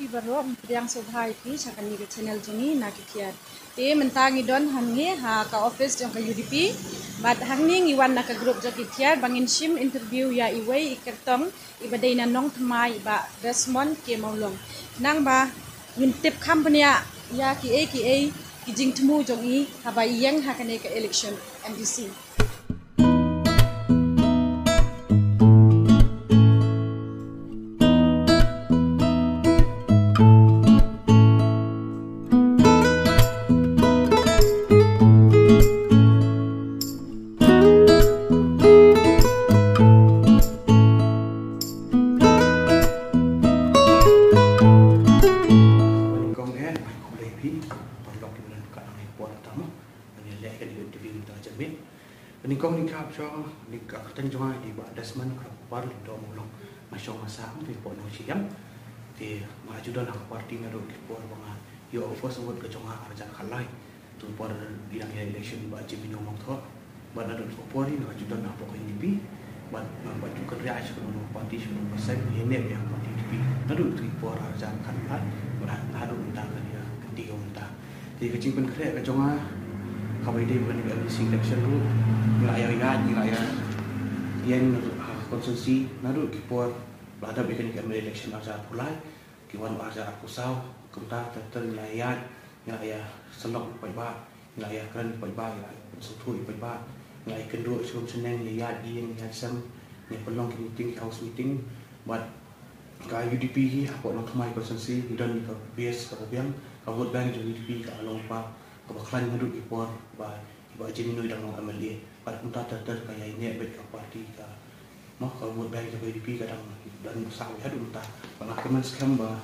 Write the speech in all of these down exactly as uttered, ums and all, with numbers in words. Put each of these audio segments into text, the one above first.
Baroh, pdiang sngewbha ïa phi sha kane ka channel jong ngi Na Ki Thiar. Te mynta ngi don hangne ha ka office jong ka U D P. Bad hangne ngi wan na ka group jong ki Thiar ba ngin shim interview ïa iwei i kyrtong iba dei na Nongthymmai, i Bah Desmond K Mawlong. Nangba ngin tip kham bniah ïa kiei kiei ki jingthmu jong i haba i ïeng ha kane ka election M D C. Kong eh, khublei phi, paralok kiba don ka nang ïa por tamo. Ngi leh ka interview mynta ka janmiet. Nyngkong nyngkong sha, nyngkong ka kyrteng jong nga i Bah Desmond Kharkhobar Lyngdoh Mawlong. Nga shong nga sah te hapoh Nongshyiang. Te nga la ju don ha ka party naduh ki por ba nga ïoh ka first vote ka jong nga arhajar khatlai. Te por i dang ïa election Bah Jemino Mawthoh. Bad naduh ka por hi nga la ju don hapoh ka U D P. Bad nga la ju kynriah sha kano kano ka party, sha kano kano ka seng, ïa ne ïa ka party U D P. Naduh ki por arhajar khatlai bad haduh mynta ka dei ka kynti ka mynta. Te ka jingpynkhreh ka jong nga, kaba ïadei bad kane ka M D C election ruh, ngi la ïa ïaid, ngi la ïa ïeng ha ka constituency naduh ki por ba la dep ïa kane ka M L A election arhajar arphew lai, ki wan arhajar arphew saw, kumta ter ter ngi la ïa ïaid, ngi la ïa syllok ïa ki paidbah, ngi la ïa kren ïa ki paidbah, ngi la ïa pynsngewthuh ïa ki paidbah, ngi la ïa kynduh sha rum sha neng, ïa ïaid ïing, ïa ïaid sem, ngi ïa pynlong ki meeting, ki house meeting, bad ka U D P hi hapoh Nongthymmai constituency ngi don ïa ka base kaba biang, ka vote bank jong U D P ka long ba kaba khlaiñ naduh ki por ba i Bah Jemino i dang long M L A. Bad kumta ter ter ka ïaineh beit ka party ka, mo, ka vote bank jong ka U D P ka dang don sawdong haduh mynta. Bad nga kyrmen skhem ba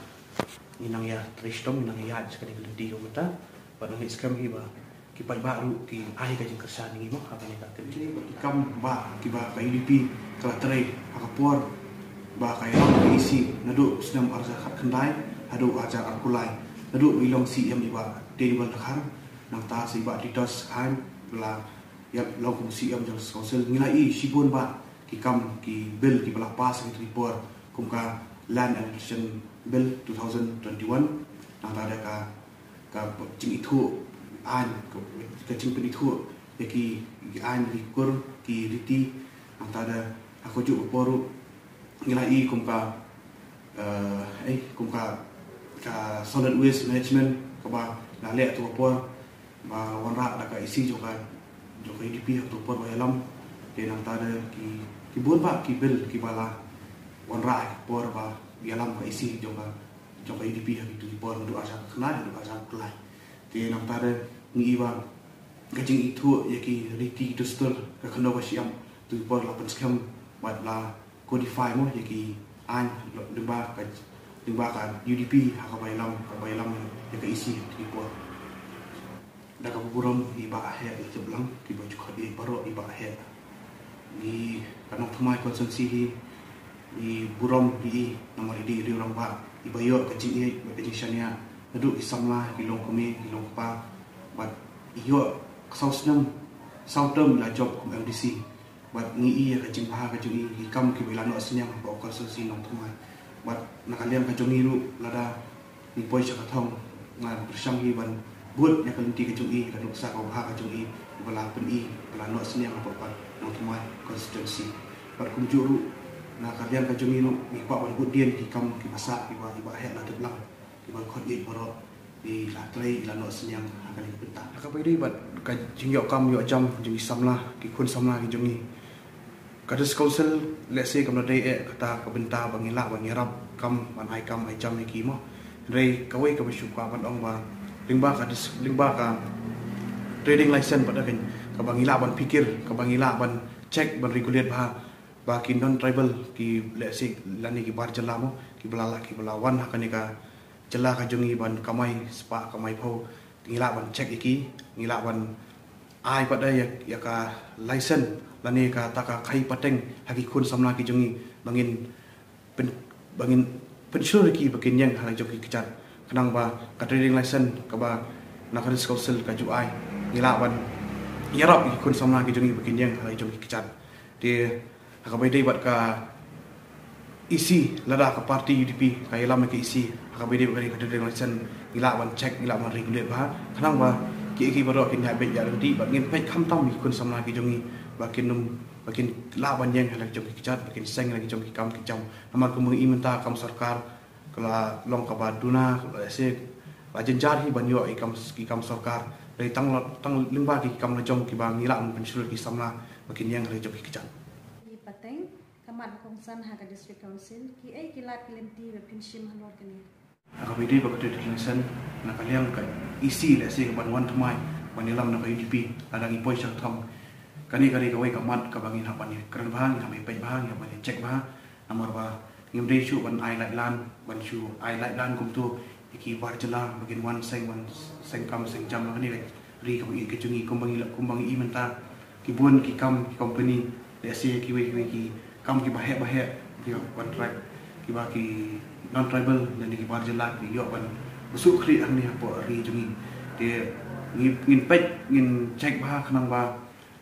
ngi nang ïa trei shitom, ngi nang ïa ïaid sha kane ka lynti ka mynta. Bad nga ngeit skhem hi ba ki paidbah ruh ki ai ka jingkyrshan ïa ngi, mo, ha kane ka kynti. Ki kam ba kiba ka U D P ka la trei ha ka por ba ka ïalam ka E C naduh u snem arhajar khatkhyndai haduh arhajar arphew lai, naduh ba i long C M i Bah Daniel Dkhar, nangta sa i Bah Titos Chyne ba la ïa long kum C M jong ka Council. Ngi la i shibun ba ki kam ki bill kiba la pass ha kito ki por, kum ka Land and Electoral Bill two thousand twenty-one, nangta da ka, ka jingithuh aiñ, ka, ka jingpynithuh ïa ki, ki aiñ, ki kur, ki riti, nangta da ha kajuh ka por ruh ngi la i kum ka, eh, eh, kum ka, ka solid waste management kaba la leh ha kato ka por, ba wanrah da ka E C jong ka, jong ka U D P ha kato ka por ba ïalam. Te nangta da ki, ki bun bah ki bill kiba la wanrah ha ka por ba ïalam ka E C jong ka, jong ka U D P ha kito ki por naduh arhajar khatkhyndai haduh arhajar khatkhyndai. Te nangta da ngi i ba ka jingithuh ïa ki riti dustur ka khyndew ka shyiap, kato ka por la pynskhem bad la codify, mo, ïa ki aiñ lyngba ka, lyngba ka U D P ha kaba ïalam, kaba ïalam ïa ka E C ha kito ki por. Da kaba burom ïa i Bah Heh Latiplang, kiba ju khot ïa i baroh i Bah Heh. Ngi ka Nongthymmai constituency hi, ngi burom ïa i namar i dei i riew rangbah iba ïoh ka jingïeit bad ka jingshaniah naduh ki samla, ki longkmie, ki longkpa, bad i ïoh saw snem, saw term i la jop kum M D C. Bad ngi i ïa ka jingbha ka jong i, ki kam kiba i la noh synñiang hapoh ka constituency Nongthymmai. Bad na ka liang ka jong i ruh, lada ngi poi sha ka thong, nga pyrshang hi ban bud ïa ka lynti ka jong i, ka nuksa kaba bha ka jong i, ba la pyni, ba la noh synñiang hapoh ka Nongthymmai constituency. Bad kumjuh ruh, na ka liang ka jong i ruh, ngi kwah ban bud dien ki kam kiba sah, kiba, kiba heh la dep lang, kiba khot ïeit baroh, i la trei, i la noh synñiang ha kane ka bynta. Ha kaba ïadei bad ka jingïoh kam ïoh jam jong ki samla, ki khun samla ki jong i, ka District Council lehse kam da dei eh kata ka bynta ba ngin lah ban ïarap kam, ban ai kam ai jam ïa ki, mo. Hynrei kawei kaba shu kwah ban ong ba lyngba ka dis-, lyngba ka trading license pat da, kaba ngin lah ban pyrkhat, kaba ngin lah ban check, ban regulate bha ba ki non-tribal, ki lehse lane ki bar jylla, mo, kiba la, kiba la wan ha kane ka jylla ka jong i ban kamai spah kamai phew, ngi lah ban check ïa ki, ngi lah ban ai pat da ïa, ïa ka license lane kata ka khaïi pateng ha ki khun samla ki jong i, ba ngin pyn-, ba ngin pynshlur ïa ki ba kin ïeng ha la ki jong ki kjat. Khnang ba ka trading license kaba na ka District Council ka ju ai, ngi lah ban ïarap ïa ki khun samla ki jong i ba kin ïeng ha la ki jong ki kjat. Te ha kaba ïadei bad ka E C, lada ka party U D P ka ïalam ïa ka E C ha kaba ïadei bad kane ka trading license, ngi lah ban check, ngi lah ban regulate bha, khnang ba kiei kiei baroh kin ïa beit ïa lynti bad ngin peit khamtam ïa ki khun samla ki jong ngi ba kin ym, ba kin lah ban ïeng ha la ki jong ki kjat, ba kin seng ha la ki jong ki kam ki jam. Namar kumba ngi i mynta, kam sorkar ka la long kaba duna, ka la se, la jynjar hi ban ïoh i kam, i kam sorkar. Dei tang la, tang lyngba ki kam la jong kiba ngi lah ban pynshlur ki samla ba kin ïeng ha la ki jong ki kjat. Ki pateng ka mat ba kongsan ha ka District Council, kiei ki lad ki lynti ba phin shim halor kane? Ha kaba ïadei bad ka trading license, na ka liang ka E C lehse ka ban wan thymmai ban ïalam na ka U D P, lada ngi poi sha ka thong. Kane ka dei kawei ka mat kaba ngin hap ban ïa kren bha, ngin hap ban ïa peit bha, ngin hap ban ïa check bha. Namar ba ngim dei shuh ban ai lait lan, ban shu ai lait lan kumto ïa ki bar jylla ba kin wan seng, wan seng kam seng jam ha kane ka ri kaba ïeit ka jong ngi. Kumba ngi la, kumba ngi i mynta, ki bun ki kam, ki company, lehse kiwei kiwei ki kam kiba heh ba heh, kiba contract, kiba ki non tribal lane ki bar jylla ki ïoh ban shu khrieh hangne hapoh ri jong ngi. Te ngi, ngin peit, ngin check bha khnang ba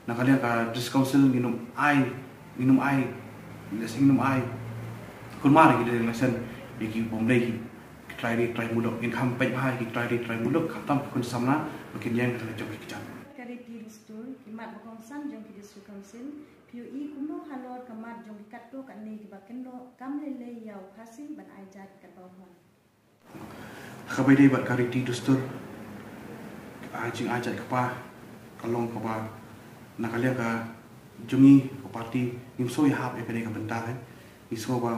na ka liang ka District Council ngin ym ai, ngin ym ai, lehse ngin ym ai kulmar ïa ki trading license ïa ki bym dei ki trai ri trai muluk. Ngin kham peit bha ïa ki trai ri trai muluk, khamtam ki khun samla ba kin ïeng ha la jong ki kjat. Ka riti dustur, ki mat ba kongsan jong ki District Council, phi ïohi kumno halor ka mat jong ki katto katne kiba kynnoh kam lei lei ïa u Khasi ban ai jait katba u mon? Ha kaba ïadei bad ka riti dustur, ka jingai jait kpa ka long kaba na ka liang ka jong ngi ka party ngim sngew ïahap ïa kane ka bynta, eh. Ngi sngew ba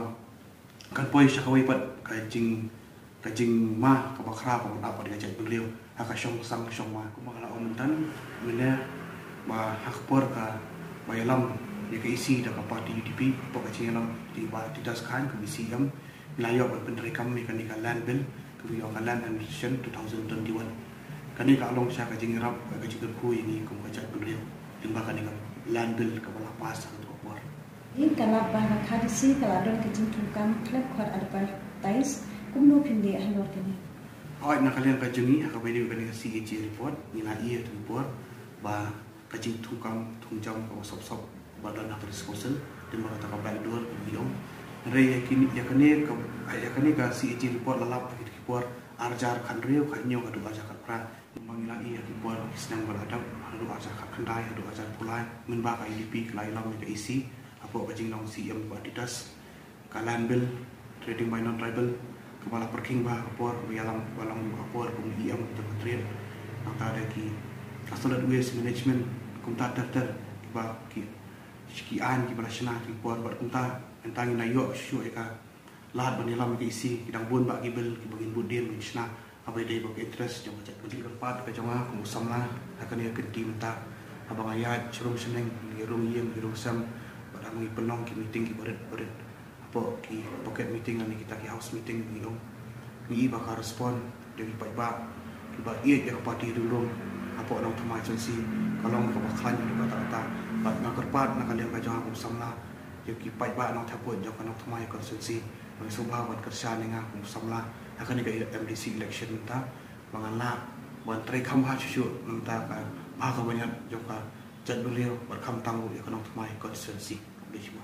kan poi sha kawei pat ka jing, ka jingma kaba khraw kaba dap bad ka jaitbynriew ha ka shong sang shong ma. Kumba nga la ong mynta mynne ba ha ka por kaba ïalam ïa ka E C da ka party U D P, hapoh ka jingïalam jong i Bah Titus Chyne kum i C E M, ngi la ïoh ban pyntreikam ïa kane ka land bill, kaba ngi ong ka Land Administration two thousand twenty-one. Kane ka long shisha ka jingïarap, ka jingkyrkhu ïa ngi kum ka jaitbynriew lyngba kane ka land bill kaba la pass ha kato ka por. Ïa ka lad ba ha ka D C ka la don ka jingthungkam khlem khot advertise, kumno phin leh halor kane? Hooid, na ka liang ka jong ngi ha kaba ïadei bad kane ka C A G report, ngi la ïohi ha kane ka por ba ka jingthungkam thungjam kaba sop sop ba don ha ka District Council, te namar kata ka backdoor kaba ngi ong. Hynrei ïa kine, ïa kane ka, ïa kane ka C A G report la lap ha kito ki por ar hajar khathynriew, khathynñiew haduh ar hajar khatphra. Kumba ngi la ïohi ha ki por ki snem ba la dep, haduh ar hajar khatkhyndai haduh ar hajar arphew lai, mynba ka U D P ka la ïalam ïa ka E C hapoh ka jinglong C E M Bah Titus, ka Land Bill, Trading by Non-Tribal, kaba la pyrkhing bha ha ka por kaba ïalam, ba long ha ka por kum E M jong ka Trade. Nangta da ki, ka Solid Waste Management, kumta ter ter kiba ki, ki aiñ kiba la shna ha ki por, bad kumta mynta ngin ïoh shuh shuh ïa ka lad ban ïalam ïa ka E C. Ki dang bun bah ki bill kiba ngin bud dien ban shna ha kaba ïadei bad ka interest jong ka jaitbynriew. Ka kyrpad ka jong nga kum u samla ha kane ka kynti mynta, haba nga ïaid sharum shaneng, ngi rung ïing ngi rung sem, bad haba ngi pynlong ki meeting kiba rit ba rit, hapoh ki pocket meeting lane kita ki house meeting, ngi ong, ngi i ba ka respond jong ki paidbah kiba ïeit ïa ka party ring rung hapoh Nongthymmai constituency ka long kaba khlaiñ haduh katta katta. Bad nga kyrpad na ka liang ka jong nga kum u samla ïa ki paidbah nongthaphut jong ka Nongthymmai constituency, ba ngin sngewbha ban kyrshan ïa nga kum u samla ha kane ka M D C election mynta, ba ngan lah ban treikam bha shuh shuh na ka bynta ka bha ka bniat jong ka jaitbynriew bad khamtam ruh ïa ka Nongthymmai constituency. Khublei shibun.